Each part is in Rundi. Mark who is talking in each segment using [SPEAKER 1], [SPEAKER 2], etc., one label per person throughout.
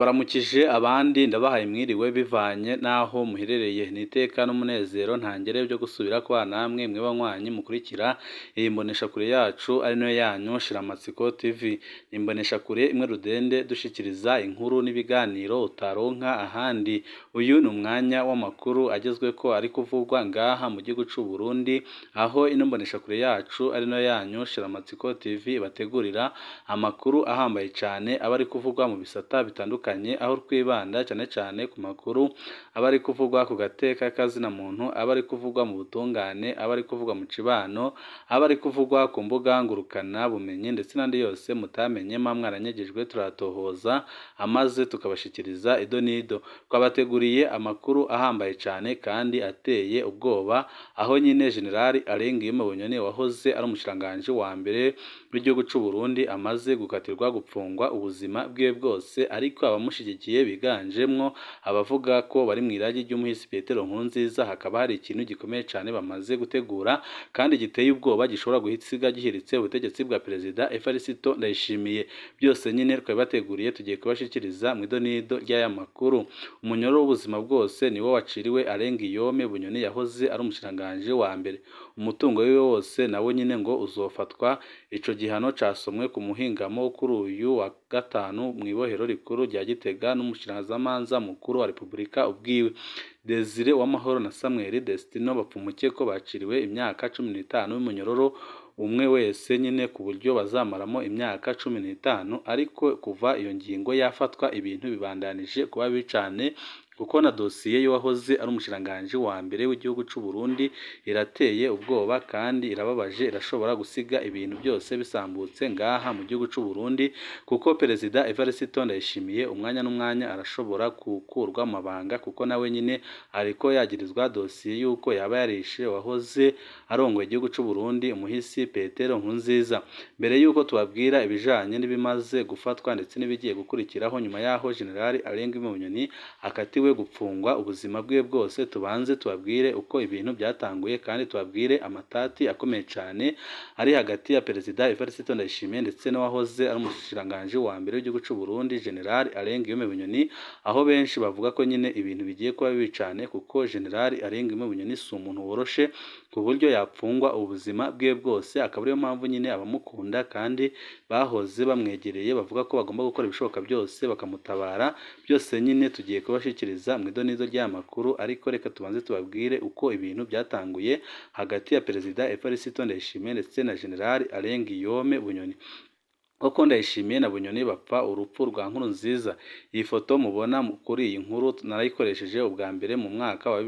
[SPEAKER 1] Baramukije abandi ndabahaye mwiriwe bivanye n'aho muherereye. Ni iteka n'umunezero ntangere byo gusubira kubana namwe mwe banywanyi mukurikira iyi mboneshakure yacu ari nayo yanyu Shiramatsiko TV. Ni imboneshakure imwe rudende dushikiriza inkuru n'ibiganiro utaronka ahandi. Uyu ni umwanya w'amakuru agezweko ari kuvugwa ngaha mu gihugu c'u Burundi, aho ino mboneshakure yacu ari nayo yanyu Shiramatsiko TV ibategurira amakuru ahambaye cane aba ari kuvugwa mu bisata bitandukanye, aho twibanda cyane cyane ku makuru aba ari kuvugwa ku gateka k'azina muntu, aba ari kuvugwa mu butungane, aba ari kuvugwa mu cibano, aba ari kuvugwa ku mbuga ngurukana bumenyi ndetse n'andi yose mutamenye mwa mwaranyegejwe, turatohoza amaze tukabashikiriza ido n'ido. Twabateguriye amakuru ahambaye cyane kandi ateye ubwoba, aho nyine General Alain Guillaume Bunyoni wahoze ari umushikiranganji wa mbere w'igihugu c'u Burundi amaze gukatirwa gupfungwa ubuzima bwiwe bwose, ariko abamushigikiye biganjemwo abavuga ko bari mw'iragi ry'umuhisi Petero Nkurunziza, hakaba hari ikintu gikomeye cane bamaze gutegura kandi giteye ubwoba gishobora gusiga gihiritse ubutegetsi bwa Perezida Evariste Ndayishimiye. Byose nyine twabibateguriye, tugiye kubashikiriza mw'ido n'ido ry'aya makuru. Umunyororo w'ubuzima bwose niwo waciriwe Alain Guillaume Bunyoni yahoze ari umushikiranganji wa mbere. Umutungo wiwe wose nawo nyine ngo uzofatwa. Ico gihano casomwe ku muhingamo kuri uyu wa gatanu mw'ibohero rikuru rya Gitega n'umushikirizamanza mukuru wa Repubulika ubwiwe. Desire Uwamahoro na Samuel Destino Bapfumukeko baciriwe imyaka 15 y'umunyororo umwe wese nyine, ku buryo bazamaramo imyaka 15. Ariko kuva iyo ngingo yafatwa ibintu bibandanije kuba bibi cane, kuko na dosiye y'uwahoze ari umushikiranganji wa mbere w'igihugu c'u Burundi irateye ubwoba kandi irababaje, irashobora gusiga ibintu byose bisambutse ngaha mu gihugu c'u Burundi, kuko Perezida Evariste Ndayishimiye umwanya n'umwanya arashobora gukurwa mu mabanga, kuko nawe nyine ariko yagirizwa dosiye y'uko yaba yarishe uwahoze arongoye igihugu c'u Burundi umuhisi Petero Nkurunziza. Mbere y'uko tubabwira ibijanye n'ibimaze gufatwa ndetse n'ibigiye gukurikiraho nyuma y'aho General Alain Guillaume Bunyoni akatiwe gupfungwa ubuzima bwiwe bwose, tubanze tubabwire uko ibintu byatanguye kandi tubabwire amatati akomeye cane ari hagati ya Perezida Evariste Ndayishimiye ndetse n'uwahoze ari umushikiranganji wa mbere w'igihugu c'u Burundi General Alain Guillaume Bunyoni, aho benshi bavuga ko nyine ibintu bigiye kuba bibi cane, kuko General Alain Guillaume Bunyoni si umuntu woroshe ku buryo yapfungwa ubuzima bwiwe bwose. Akaba ariyo mpamvu nyine abamukunda kandi bahoze bamwegereye bavuga ko bagomba gukora ibishoboka byose bakamutabara. Byose nyine tugiye kubashikiriza mw'ido n'ido ry'aya makuru, ariko reka tubanze tubabwire uko ibintu byatanguye hagati ya Perezida Evariste Ndayishimiye ndetse na General Alain Guillaume Bunyoni. Koko Ndayishimiye na Bunyoni bapfa urupfu rwa Nkurunziza. Iyi foto mubona kuri iyi nkuru narayikoresheje ubwa mbere mu mwaka wa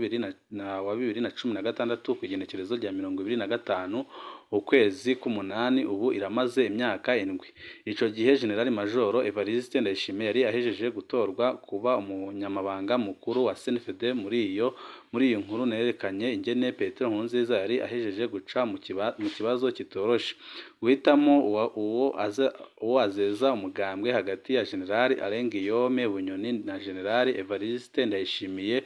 [SPEAKER 1] 2016 ku igenekerezo rya 25 ukwezi k'umunani, ubu iramaze imyaka 7. Ico gihe General Major Evariste Ndayishimiye yari ahejeje gutorwa kuba umunyamabanga mukuru wa CNFD. Muri iyo nkuru nerekanye ingene Petero Nkurunziza yari ahejeje guca mu kibazo kitoroshe, guhitamo uwo azeza umugambwe hagati ya General Alain Guillaume Bunyoni na General Evariste Ndayishimiye.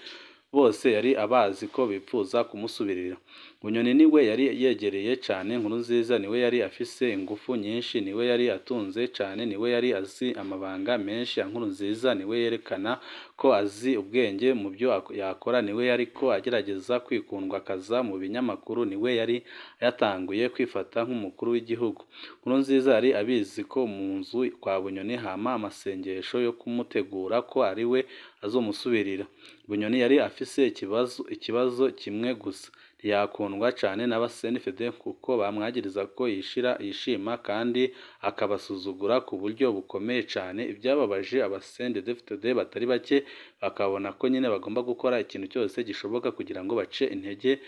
[SPEAKER 1] Bose yari abazi ko bipfuza kumusubirira. Bunyoni niwe yari yegereye cane Nkurunziza, niwe yari afise ingufu nyinshi, niwe yari atunze cane, niwe yari azi amabanga menshi ya Nkurunziza, niwe yerekana ko azi ubwenge mu byo yakora, niwe yariko agerageza kwikundwakaza mu binyamakuru, niwe yari yatanguye kwifata nk'umukuru w'igihugu. Nkurunziza yari abizi ko mu nzu kwa Bunyoni hama amasengesho yo kumutegura ko ariwe azomusubirira. Bunyoni yari afise ikibazo kimwe gusa: ntiyakundwa cane n'aba CNFD, kuko bamwagiriza ko yishima kandi akabasuzugura ku buryo bukomeye cane. Ibyababaje aba CNDD-FDD batari bake, bakabona ko nyine bagomba gukora ikintu cyose gishoboka kugira ngo bace intege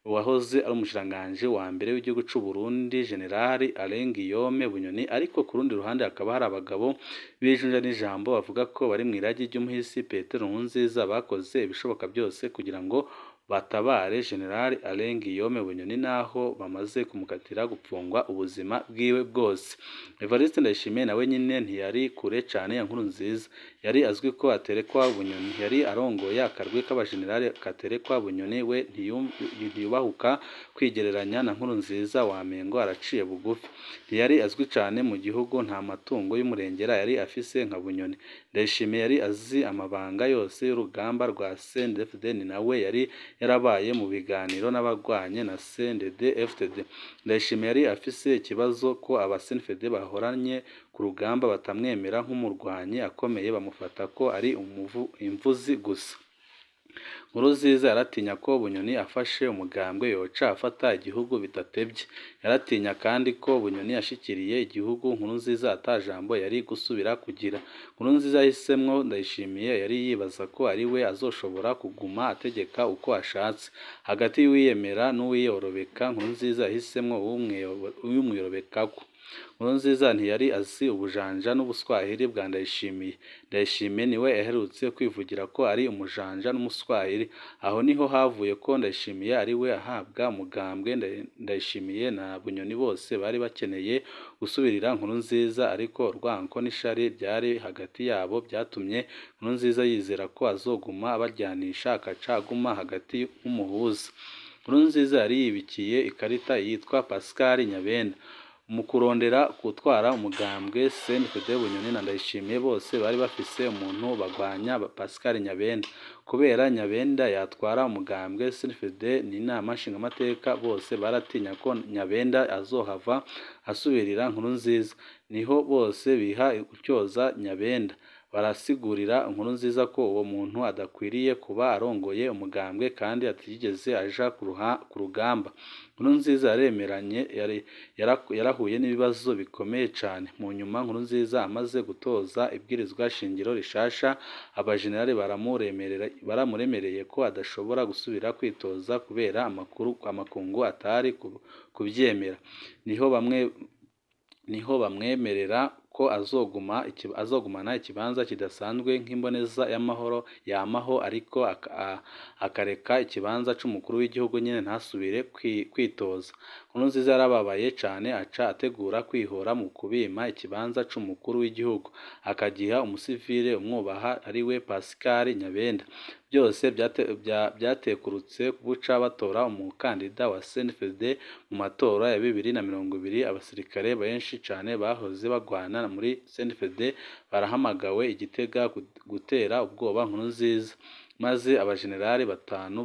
[SPEAKER 1] uwahoze ari umushikiranganji wa mbere w'igihugu c'u Burundi General Alain Guillaume Bunyoni. Ariko ku rundi ruhande hakaba hari abagabo b'ijunja n'ijambo bavuga ko bari mw'iragi ry'umuhisi Petero Nkurunziza, bakoze ibishoboka byose kugira ngo batabare General Alain Guillaume Bunyoni naho bamaze kumukatira gupfungwa ubuzima bwiwe bwose. Evariste Ndayishimiye nawe nyine ntiyari kure cane ya Nkurunziza, yari azwi ko aterekwa Bunyoni, yari arongoye akarwi k'abajenerali katerekwa Bunyoni, we ntiyubahuka kwigereranya na Nkurunziza wamengo araciye bugufi. Ntiyari azwi cane mu gihugu, nta matungo y'umurengera yari afise nka Bunyoni. Ndayishimiye yari azi amabanga yose y'urugamba rwa CNDD-FDD, ni nawe yari yarabaye mu biganiro n'abagwanye na CNDD-FDD. Ndayishimiye yari afise ikibazo ko aba CNDD bahoranye ku rugamba batamwemera nk'umurwanyi akomeye, bamufata ko ari imvuzi gusa. Nkurunziza yaratinya ko Bunyoni afashe umugambwe yoca afata igihugu bidatevye. Yaratinya kandi ko Bunyoni ashikiriye igihugu Nkurunziza ata jambo yari gusubira kugira. Nkurunziza yahisemwo Ndayishimiye, yari yibaza ko ariwe azoshobora kuguma ategeka uko ashatse. Hagati y'uwiyemera n'uwiyorobeka, Nkurunziza yahisemwo uwumwiyorobekako. Nkurunziza ntiyari azi ubujanja n'ubuswahili bwa Ndayishimiye. Ndayishimiye niwe yaherutse kwivugira ko ari umujanja n'umuswahili. Aho niho havuye ko Ndayishimiye ariwe ahabwa umugambwe. Ndayishimiye na Bunyoni bose bari bakeneye gusubirira Nkurunziza, ariko urwanko n'ishari byari hagati yabo byatumye Nkurunziza yizera ko azoguma abaryanisha akaca aguma hagati nk'umuhuza. Nkurunziza yari yibikiye ikarita yitwa Pascal Nyabenda. Mu kurondera gutwara umugambwe CNDD Bunyoni na Ndayishimiye bose bari bafise umuntu bagwanya, Pascal Nyabenda. Kubera Nyabenda yatwara umugambwe CNDD n'inama nshingamateka, bose baratinya ko Nyabenda azohava asubirira Nkurunziza. Niho bose biha gutyoza Nyabenda, barasigurira Nkurunziza ko uwo muntu adakwiriye kuba arongoye umugambwe kandi atigeze aja ku rugamba. Nkurunziza yaremeranye yarahuye n'ibibazo bikomeye cane. Mu nyuma Nkurunziza amaze gutoza ibwirizwa shingiro rishasha, abajenerali baramuremereye ko adashobora gusubira kwitoza kubera amakungu atari kuvyemera. Niho bamwemerera ko azogumana ikibanza kidasanzwe nk'imboneza y'amahoro yamaho, ariko akareka ikibanza c'umukuru w'igihugu nyene ntasubire kwitoza. Nkurunziza yarababaye cane, aca ategura kwihora mu kubima ikibanza c'umukuru w'igihugu, akagiha umusivile umwubaha ariwe Pascal Nyabenda. Byose byatekurutse buca batora umukandida wa CNDD mu matora ya 2020. Abasirikare benshi cane bahoze bagwana muri CNDD barahamagawe i Gitega gutera ubwoba Nkurunziza, maze abajenerali batanu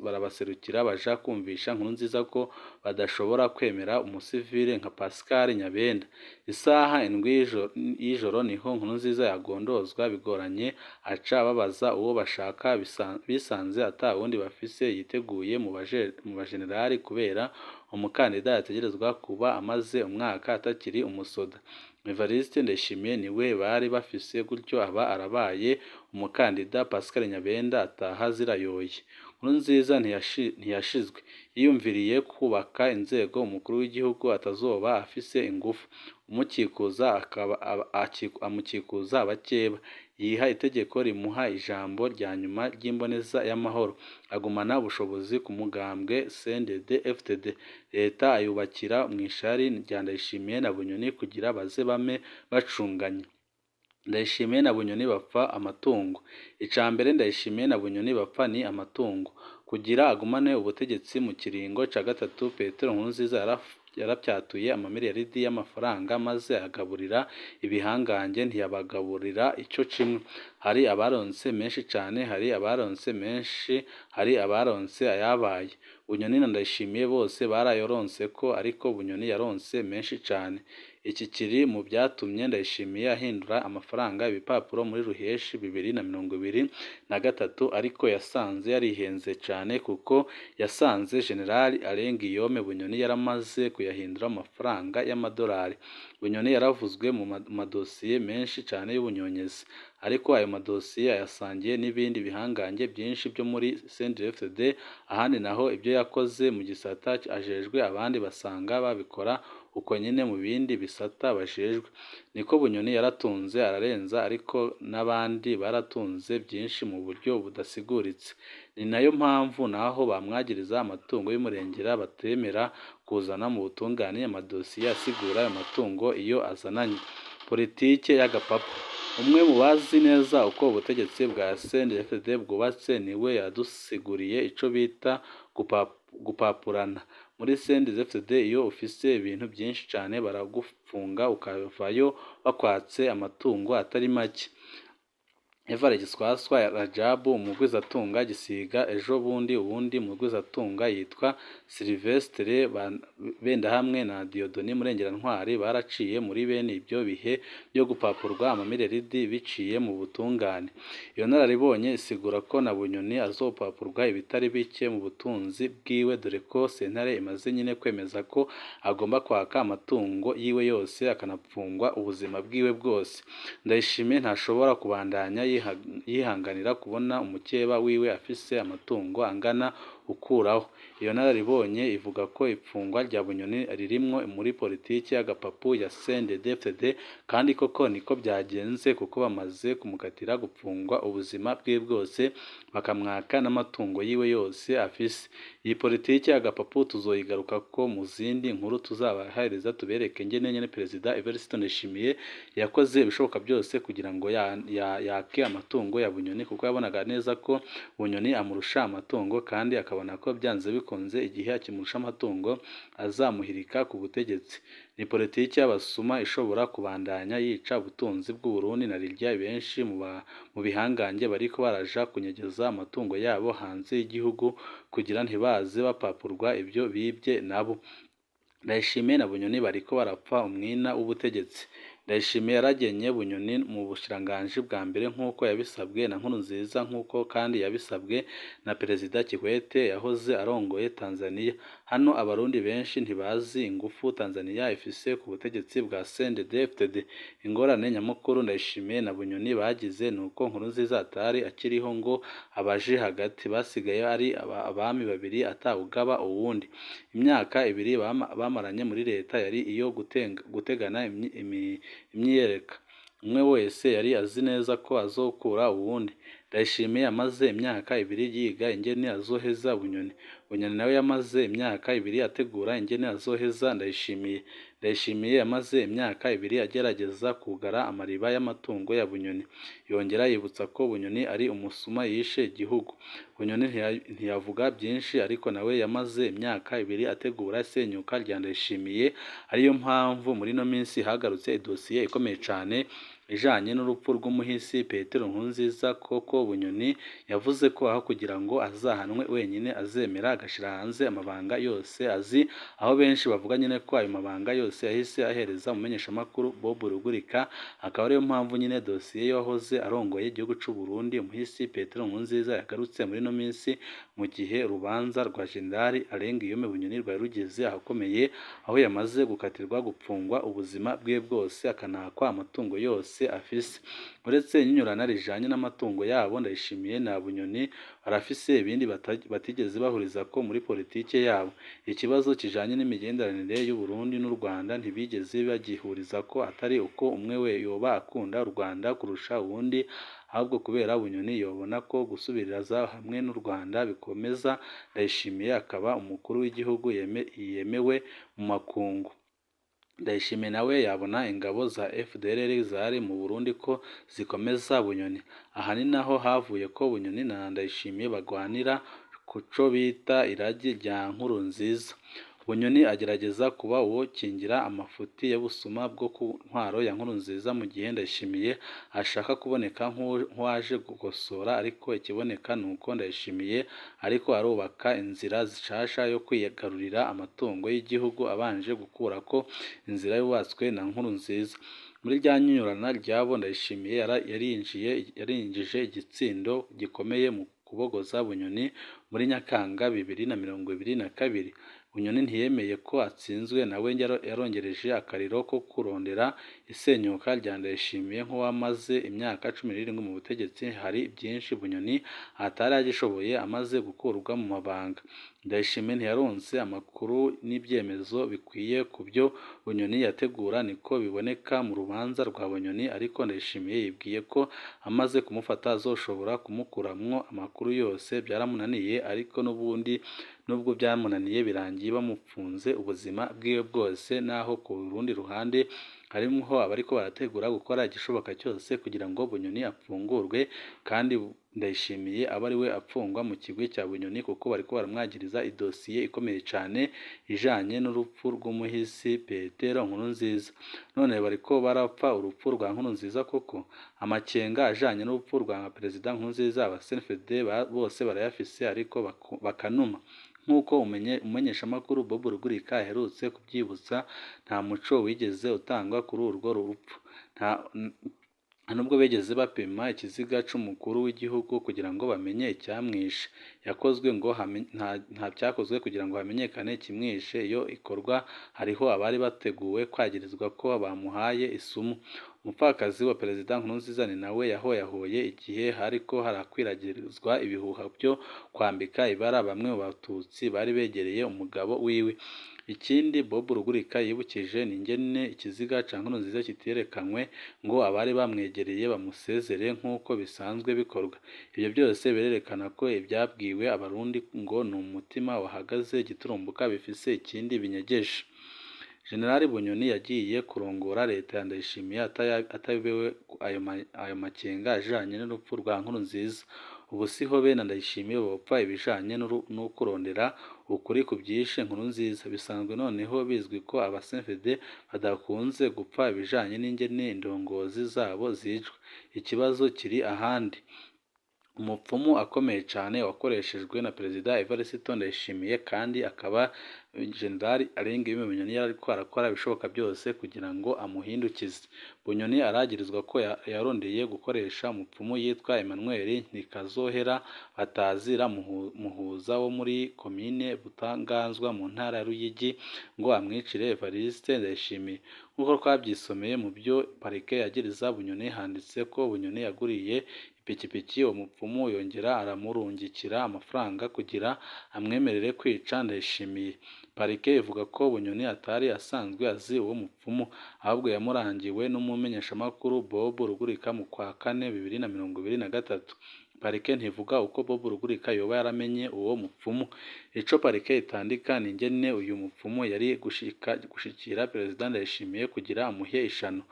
[SPEAKER 1] barabaserukira baja kumvisha Nkurunziza ko badashobora kwemera umusivile nka Pascal Nyabenda. Isaha 7 y'ijoro niho Nkurunziza yagondozwa bigoranye, aca ababaza uwo bashaka, bisanze ata wundi bafise yiteguye mu bajenerali kubera umukandida yategerezwa kuba amaze umwaka atakiri umusoda. Evariste Ndayishimiye niwe bari bafise, gutyo aba arabaye umukandida, Pascal Nyabenda ataha zirayoye. Nkurunziza ntiyashizwe, yiyumviriye kubaka inzego umukuru w'igihugu atazoba afise ingufu, amukikuza abakeba, yiha itegeko rimuha ijambo rya nyuma ry'imboneza y'amahoro, agumana ubushobozi ku mugambwe CNDD-FDD, leta ayubakira mw'ishari rya Ndayishimiye na Bunyoni kugira baze bame bacunganye. Ndayishimiye na Bunyoni bapfa amatungo. Ica mbere Ndayishimiye na Bunyoni bapfa ni amatungo. Kugira agumane ubutegetsi mu kiringo ca gatatu, Petero Nkurunziza yarapyatuye amamiliyaridi y'amafaranga maze agaburira ibihangange, ntiyabagaburira ico cimwe. Hari abaronse menshi cane, hari abaronse menshi, hari abaronse ayabaye. Bunyoni na Ndayishimiye bose barayoronseko, ariko Bunyoni yaronse menshi cane. Iki kiri mu vyatumye Ndayishimiye ahindura amafaranga ibipapuro muri Ruheshi 2023, ariko yasanze yarihenze cane kuko yasanze General Alain Guillaume Bunyoni yaramaze kuyahindura amafaranga y'amadolari. Bunyoni yaravuzwe mu madosiye menshi cane y'ubunyonyezi, ariko ayo madosiye ayasangiye n'ibindi bihangange byinshi byo muri CNDD-FDD. Ahandi naho ibyo yakoze mu gisata ajejwe, abandi basanga babikora uko nyene mu bindi bisata bajejwe. Niko Bunyoni yaratunze ararenza, ariko n'abandi baratunze byinshi mu buryo budasiguritse. Ni nayo mpamvu naho bamwagiriza amatungo y'umurengera batemera kuzana mu butungane amadosiye asigura ayo matungo iyo azananye. Politike y'agapapu. Umwe mu bazi neza uko ubutegetsi bwa CNDD-FDD bwubatse niwe yadusiguriye ico bita gupapurana. Muri CNDD-FDD iyo ufise ibintu byinshi cane baragufunga ukavayo bakwatse amatungo atari make. Evare Giswaswa Rajabu, umugwizatunga Gisiga ejo bundi, uwundi mugwizatunga yitwa Sylvestre Bendahamwe na Dieudonné Murengerantwari baraciye muri bene ibyo bihe byo gupapurwa amamiliyaridi biciye mu butungane. Iyo nararibonye isigura ko na Bunyoni azopapurwa ibitari bike mu butunzi bwiwe, dore ko sentare imaze nyine kwemeza ko agomba kwaka amatungo yiwe yose akanapfungwa ubuzima bwiwe bwose. Ndayishimiye ntashobora kubandanya yihanganira kubona umukeba wiwe afise amatungo angana ukuraho. Iyo nararibonye ivuga ko ifungwa rya Bunyoni ririmwo muri politiki y'agapapu ya CNDD-FDD, kandi koko niko byagenze kuko bamaze kumukatira gupfungwa ubuzima bwe bwose bakamwaka n'amatungo yiwe yose afise. Iyi politiki y'agapapu tuzoyigarukako mu zindi nkuru tuzabahereza, tubereke ingene nyene Perezida Evariste Ndayishimiye yakoze ibishoboka byose kugira ngo yake amatungo ya Bunyoni, kuko yabonaga neza ko Bunyoni amurusha amatungo, kandi akabona ko byanze bikunze igihe akimurusha amatungo azamuhirika ku butegetsi. Ni politiki y'abasuma ishobora kubandanya yica ubutunzi bw'u Burundi, na rirya benshi mu bihangange bariko baraja kunyegeza amatungo yabo hanze y'igihugu kugira ntibaze bapapurwa ibyo bibye nabo. Ndayishimiye na Bunyoni bariko barapfa umwina w'ubutegetsi. Ndayishimiye yaragenye Bunyoni mu bushikiranganji bwa mbere nk'uko yabisabwe na Nkurunziza, nk'uko kandi yabisabwe na Perezida Kikwete yahoze arongoye Tanzania. Hano abarundi benshi ntibazi ingufu Tanzania ifise ku butegetsi bwa CNDD-FDD. Ingorane nyamukuru Ndayishimiye na Bunyoni bagize nuko Nkurunziza atari akiriho ngo abaje hagati, basigaye ari abami babiri atawugaba uwundi. Imyaka ibiri bamaranye muri leta yari iyo gutegana imyiyereka. Umwe wese yari azi neza ko azokura uwundi. Ndayishimiye yamaze imyaka ibiri yiga ingene azoheza Bunyoni. Bunyoni nawe yamaze imyaka ibiri ategura ingene azoheza Ndayishimiye. Ndayishimiye yamaze imyaka ibiri agerageza kugara amariba y'amatungo ya Bunyoni. Yongera yibutsa ko Bunyoni ari umusuma yishe igihugu. Bunyoni ntiyavuga byinshi, ariko nawe yamaze imyaka ibiri ategura isenyuka rya Ndayishimiye, ariyo mpamvu muri ino minsi hagarutse idosiye ikomeye cane ijanye n'urupfu rw'umuhisi Petero Nkurunziza. Koko Bunyoni yavuze ko aho kugira ngo azahanwe wenyine azemera agashira hanze amabanga yose azi, aho benshi bavuga nyine ko ayo mabanga yose yahise ahereza umumenyeshamakuru Bob Rugurika, akaba ariyo mpamvu nyine dosiye y'uwahoze arongoye igihugu c'u Burundi umuhisi Petero Nkurunziza yagarutse muri ino minsi, mu gihe urubanza rwa Jenerali Alain Guillaume Bunyoni rwari rugeze ahakomeye, aho yamaze gukatirwa gupfungwa ubuzima bwe bwose akanakwa amatungo yose afise. Uretse inyinyurana rijanye n'amatungo yabo, Ndayishimiye na Bunyoni barafise ibindi batigeze bahurizako muri politike yabo. Ikibazo kijanye n'imigenderanire y'u Burundi n'u Rwanda ntibigeze bagihurizako, atari uko umwe we yoba akunda u Rwanda kurusha uwundi, ahubwo kubera Bunyoni yobona ko gusubiriza hamwe n'u Rwanda bikomeza Ndayishimiye akaba umukuru w'igihugu yemewe mu makungu. Ndayishimiye nawe yabona ingabo za FDLR zari mu Burundi ko zikomeza Bunyoni. Aha ni naho havuye ko Bunyoni na Ndayishimiye bagwanira kuco bita iragi rya Nkurunziza. Bunyoni agerageza kuba uwokingira amafuti y'ubusuma bwo ku ntwaro ya Nkurunziza, mu gihe Ndayishimiye ashaka kuboneka nk'uwaje gukosora, ariko ikiboneka nuko Ndayishimiye ariko arubaka inzira zishasha yo kwigarurira amatungo y'igihugu abanje gukurako inzira yubatswe na Nkurunziza. Muri rya nyurana ryabo, Ndayishimiye yarinjije igitsindo gikomeye mu kubogoza Bunyoni muri Nyakanga 2022. Bunyoni ntiyemeye ko atsinzwe, nawe yarongereje akariro ko kurondera isenyuka rya Ndayishimiye nk'uwamaze imyaka 17 mu butegetsi. Hari byinshi Bunyoni atari agishoboye amaze gukurwa mu mabanga. Ndayishimiye ntiyaronse amakuru n'ibyemezo bikwiye ku byo Bunyoni yategura, niko biboneka mu rubanza rwa Bunyoni, ariko Ndayishimiye yibwiye ko amaze kumufata azoshobora kumukuramwo amakuru yose. Byaramunaniye, ariko n'ubundi nubwo byamunaniye birangiye bamupfunze ubuzima bwiwe bwose. Naho ku rundi ruhande harimwo abariko barategura gukora igishoboka cyose kugira ngo Bunyoni apfungurwe, kandi Ndayishimiye abe ari we apfungwa mu kigwi cya Bunyoni, kuko bariko baramwagiriza idosiye ikomeye cane ijanye n'urupfu rw'umuhisi Petero Nkurunziza. None bariko barapfa urupfu rwa Nkurunziza koko? Amakenga ajanye n'urupfu rwa Perezida Nkurunziza aba CNDD bose barayafise, ariko bakanuma. Nk'uko umumenyeshamakuru Bob Rugurika aherutse kubyibutsa, nta muco wigeze utangwa kuri urwo rupfu. Nta nubwo bigeze bapima ikiziga c'umukuru w'igihugu kugira ngo bamenye icyamwishe. Yakozwe ngo nta byakozwe kugira ngo hamenyekane ikimwishe. Iyo ikorwa hariho abari bateguwe kwagirizwa ko bamuhaye isumu. Umupfakazi wa Perezida Nkurunziza ni nawe yahoyahoye igihe hariko harakwiragizwa ibihuha byo kwambika ibara bamwe mu Batutsi bari begereye umugabo wiwe. Ikindi Bob Rugurika yibukije ni ingene ikiziga ca Nkurunziza kiterekanywe ngo abari bamwegereye bamusezere nk'uko bisanzwe bikorwa. Ibyo byose birerekana ko ibyabwiwe Abarundi ngo ni umutima wahagaze giturumbuka bifise ikindi binyegeje. General Bunyoni yagiye kurongora leta ya Ndayishimiye atayobewe ayo makenga ajanye n'urupfu rwa Nkurunziza. Ubu siho bene Ndayishimiye bopfa ibijanye no kurondera ukuri ku vyishe Nkurunziza. Bisanzwe noneho bizwi ko aba CNDD badakunze gupfa ibijanye n'ingene indongozi zabo zicwa. Ikibazo kiri ahandi. Umupfumu akomeye cane wakoreshejwe na Perezida Evariste Ndayishimiye, kandi akaba General Alain Bunyoni yariko arakora ibishoboka byose kugira ngo amuhindukize. Bunyoni aragirizwa ko yarondeye gukoresha umupfumu yitwa Emmanuel Ntikazohera batazira Muhuza wo muri komine Butaganzwa mu ntara ya Ruyigi ngo amwicire Evariste Ndayishimiye. Nk'uko twabyisomeye mu byo parike yagiriza Bunyoni, handitse ko Bunyoni yaguriye ipikipiki uwo mupfumu, yongera aramurungikira amafaranga kugira amwemerere kwica Ndayishimiye. Parike ivuga ko Bunyoni atari asanzwe azi uwo mupfumu, ahubwo yamurangiwe n'umumenyeshamakuru Bob Rugurika mu kwa kane 2023. Parike ntivuga uko Bob Rugurika yoba yaramenye uwo mupfumu. Ico parike itandika ni ingene uyu mupfumu yari gushikira Perezida Ndayishimiye kugira amuhe ishano.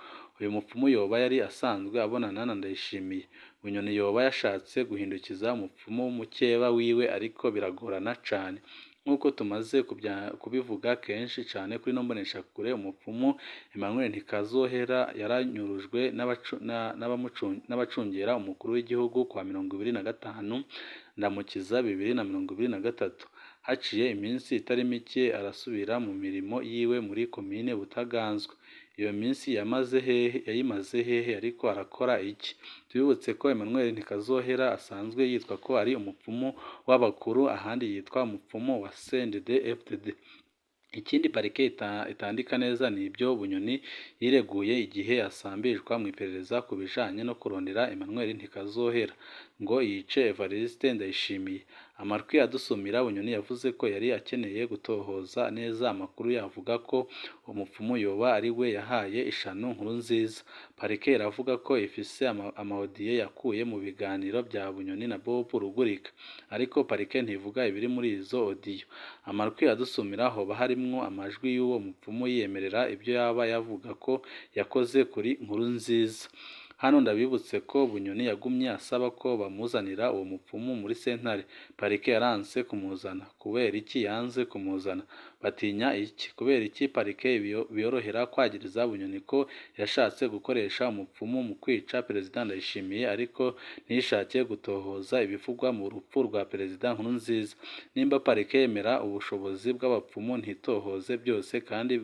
[SPEAKER 1] Uyu mupfumu yoba yari asanzwe abonana na Ndayishimiye. Bunyoni yoba yashatse guhindukiza umupfumu w'umukeba wiwe, ariko biragorana cane. Nk'uko tumaze kubivuga kenshi cane kuri ino mboneshakure, umupfumu Emmanuel Ntikazohera yaranyurujwe n'abacungera umukuru w'igihugu kwa 25 Ndamukiza 2023. Haciye iminsi itari mike arasubira mu mirimo yiwe muri komine Butaganzwa. Iyo minsi yayimaze hehe ariko arakora iki? Tubibutse ko Emmanuel Ntikazohera asanzwe yitwa ko ari umupfumu w'abakuru, ahandi yitwa umupfumu wa CNDD-FDD. Ikindi parike itandika neza ni ibyo Bunyoni yireguye igihe asambishwa mu iperereza ku bijanye no kurondera Emmanuel Ntikazohera ngo yice Evariste Ndayishimiye. Amatwi adusumira, Bunyoni yavuze ko yari akeneye gutohoza neza amakuru yavuga ko umupfumu yoba ari we yahaye ishano Nkurunziza. Parike iravuga ko ifise amawodiyo yakuye mu biganiro bya Bunyoni na Bob Rugurika, ariko parike ntivuga ibiri muri izo odiyo. Amatwi adusumira hoba harimwo amajwi y'uwo mupfumu yiyemerera ibyo yaba yavuga ko yakoze kuri Nkurunziza. Hano ndabibutse ko Bunyoni yagumye asaba ko bamuzanira uwo mupfumu muri sentare. Parike yaranse kumuzana. Kubera iki yanze kumuzana? Batinya iki? Kubera iki parike biyorohera kwagiriza Bunyoni ko yashatse gukoresha umupfumu mu kwica Perezida Ndayishimiye, ariko ntishake gutohoza ibivugwa mu rupfu rwa Perezida Nkurunziza? Nimba parike yemera ubushobozi bw'abapfumu, ntitohoze byose kandi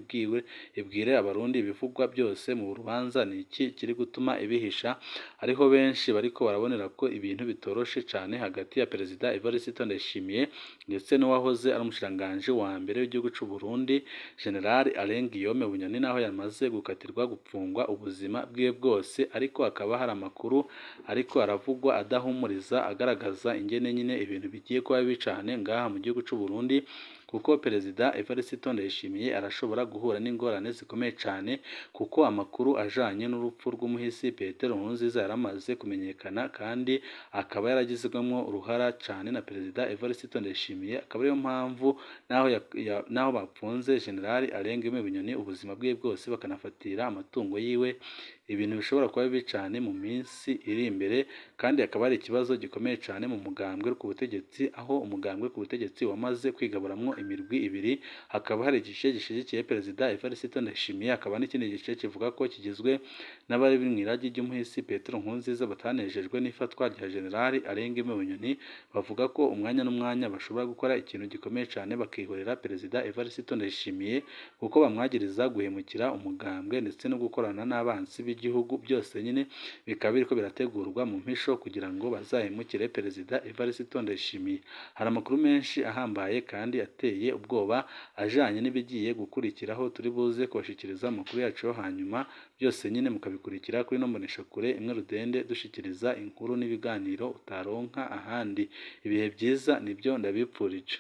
[SPEAKER 1] ibwire Abarundi ibivugwa byose mu rubanza, ni iki kiri gutuma ibihisha? Ariho benshi bariko barabonera ko ibintu bitoroshe cane hagati ya Perezida Evariste Ndayishimiye ndetse n'uwahoze ari umushikiranganji wa mbere w'igihugu gihugu c'u Burundi General Alain Guillaume Bunyoni, naho yamaze gukatirwa gupfungwa ubuzima bwiwe bwose, ariko hakaba hari amakuru ariko aravugwa adahumuriza, agaragaza ingene nyine ibintu bigiye kuba bibi cane ngaha mu gihugu c'u Burundi, kuko Perezida Evariste Ndayishimiye arashobora guhura n'ingorane zikomeye cane, kuko amakuru ajanye n'urupfu rw'umuhisi Petero Nkurunziza yaramaze kumenyekana kandi akaba yaragizwemwo uruhara cane na Perezida Evariste Ndayishimiye. Akaba ariyo mpamvu naho bapfunze General Alain Guillaume Bunyoni ubuzima bwiwe bwose, bakanafatira amatungo yiwe, ibintu bishobora kuba bibi cane mu minsi iri imbere. Kandi hakaba hari ikibazo gikomeye cane mu mugambwe ku butegetsi, aho umugambwe ku butegetsi wamaze kwigaburamwo imirwi ibiri. Hakaba hari igice gishigikiye Perezida Evariste Ndayishimiye, hakaba n'ikindi gice kivuga ko kigizwe n'abari mw'iragi ry'umuhisi Petero Nkurunziza batanejejwe n'ifatwa rya General Alain Guillaume Bunyoni, bavuga ko umwanya n'umwanya bashobora gukora ikintu gikomeye cane bakihorera Perezida Evariste Ndayishimiye, kuko bamwagiriza guhemukira umugambwe ndetse no gukorana n'abansi b'igihugu. Byose nyine bikaba biriko birategurwa mu mpisho kugira ngo bazahemukire Perezida Evariste Ndayishimiye. Hari amakuru menshi ahambaye kandi ateye ubwoba ajanye n'ibigiye gukurikiraho, turi buze kubashikiriza amakuru yacu yo hanyuma, byose nyine mukabikurikira kuri ino mboneshakure imwe rudende dushikiriza inkuru n'ibiganiro utaronka ahandi. Ibihe byiza nibyo ndabipfurije.